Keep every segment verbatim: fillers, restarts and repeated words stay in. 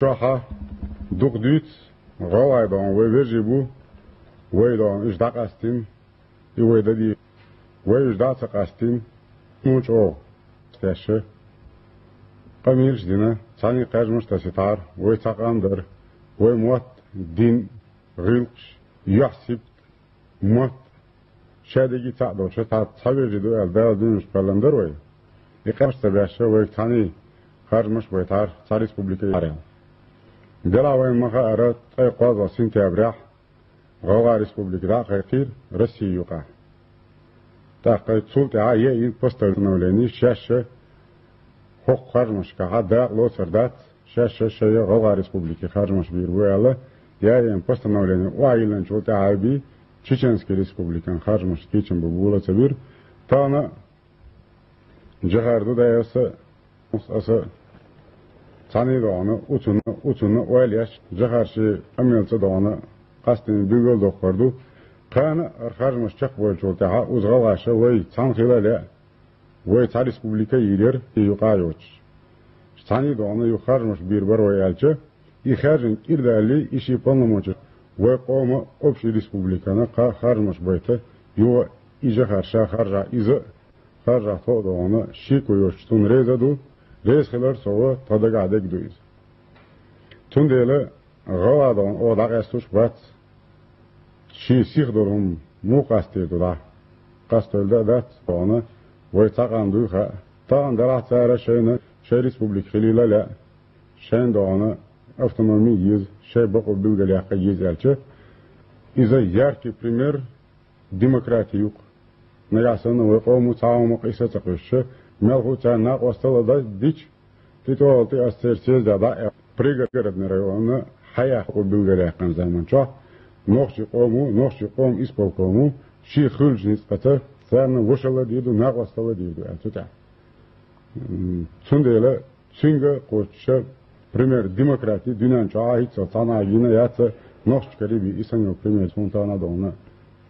Чохьа дукха дуьйцу, гӀалгӀай догӀна вай вежарий бу, вай догӀна уьш дӀакъастийна, и вай дан деза. Вай уьш дӀа а ца къастийна, ну чӀогӀа тешна. Къамелаш дина, цхьаьний кхаьжмаш тасийтахьара, вай цхьа къам дара, вай мотт, дин, гӀиллакхаш, юьхь-сибат, мотт, шадерриге цхьаъ долуш, цхьа, цхьа вежарий ду аьлла, Дала дуьненаш кхоьллина дара вай. И къамелаш ца беш, вайга цхьаьний харжамаш байтахьара, цхьа республика яхьара. Делахь вайна ма хаъара, ткъе кхозлагӀа сентябрехь ГӀалгӀай республика дӀа а кхайкхийра Росси юкъахь. ТӀаккха цул тӀаьхьа яйина постановлени, шаьш хӀокху харжамашкахь дакъа лоцур дац, шаьш шайн ГӀалгӀай республике харжамаш бийр бу аьлла, яйина постановлени охьайиллинчул тӀаьхьа бен Чеченский республикан харжамаш кечам бан бола ца бира. Тахана Джохар ду дай аса, аса цхьаьний догӀна, оцунна, оцунна ойла еш, Джохар шен къамелца догӀна, къастийна билгалдоккхур ду. Кхана а хӀара харжамаш чекхбевллачул тӀаьхьа, уза гӀалгӀаша вай цхьаьна хила а лаьа, вай цхьа республика а йийр яра, и юкъа а йоцуш. Цхьаьний догӀна юха харжамаш бийр бара вай аьлча, и хаьржина кӀира далале, и шен полномочеш вай къоман общий республикана кхаъ харжамаш байта, юха и Джохар ша харжахь, иза а харжахь тхо а догӀна, шеко йоцуш цунна реза а ду, реза хилар а ца гӀо, тхан дагахь дерг ду иза. Цундела гӀалгӀа догӀна оха дӀакъаьстуш а бац, шен сиха долу хӀума муха къастийр ду дӀа? Къастийла а дац догӀна, вай цхьа къам дуй хаьа. Тахана делахь цара шайна, шайн республика хилийла а лаьа, шайна догӀна автономи а еза, шайн бакъо билгалъяккха а еза аьлча, иза яркий пример демократи ю-кх. Нагахь санна вай къомо цхьа а хӀума къийса а ца кхуьссуш, мелхо а царна накъосталла дан дича, тӀетоьхна тӀе ас церан съезда дӀа а аьлла, Пригородный районна хьаяккха билгалъяьккхина заман чохь нохчийн къомо, нохчийн къоман исполкомо шен хуьлучу ницкъаца царна вошалла дийр ду, накъосталла дийр ду аьлла цу тӀехь. М, цундела цуьнга кхочуша пример демократи дуьнен чохь а хӀинццалц цхьанхьа а йина яц, Нохчийчуьра бен и санна йолу пример суна тахана а догӀна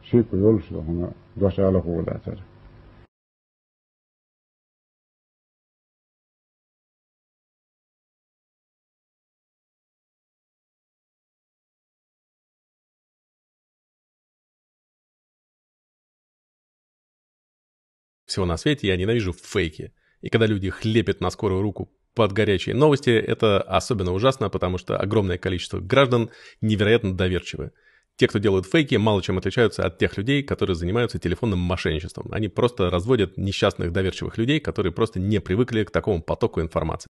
шеко йолуш а догӀна дош ала хӀума дацара. Всего на свете я ненавижу фейки. И когда люди их лепят на скорую руку под горячие новости, это особенно ужасно, потому что огромное количество граждан невероятно доверчивы. Те, кто делают фейки, мало чем отличаются от тех людей, которые занимаются телефонным мошенничеством. Они просто разводят несчастных доверчивых людей, которые просто не привыкли к такому потоку информации.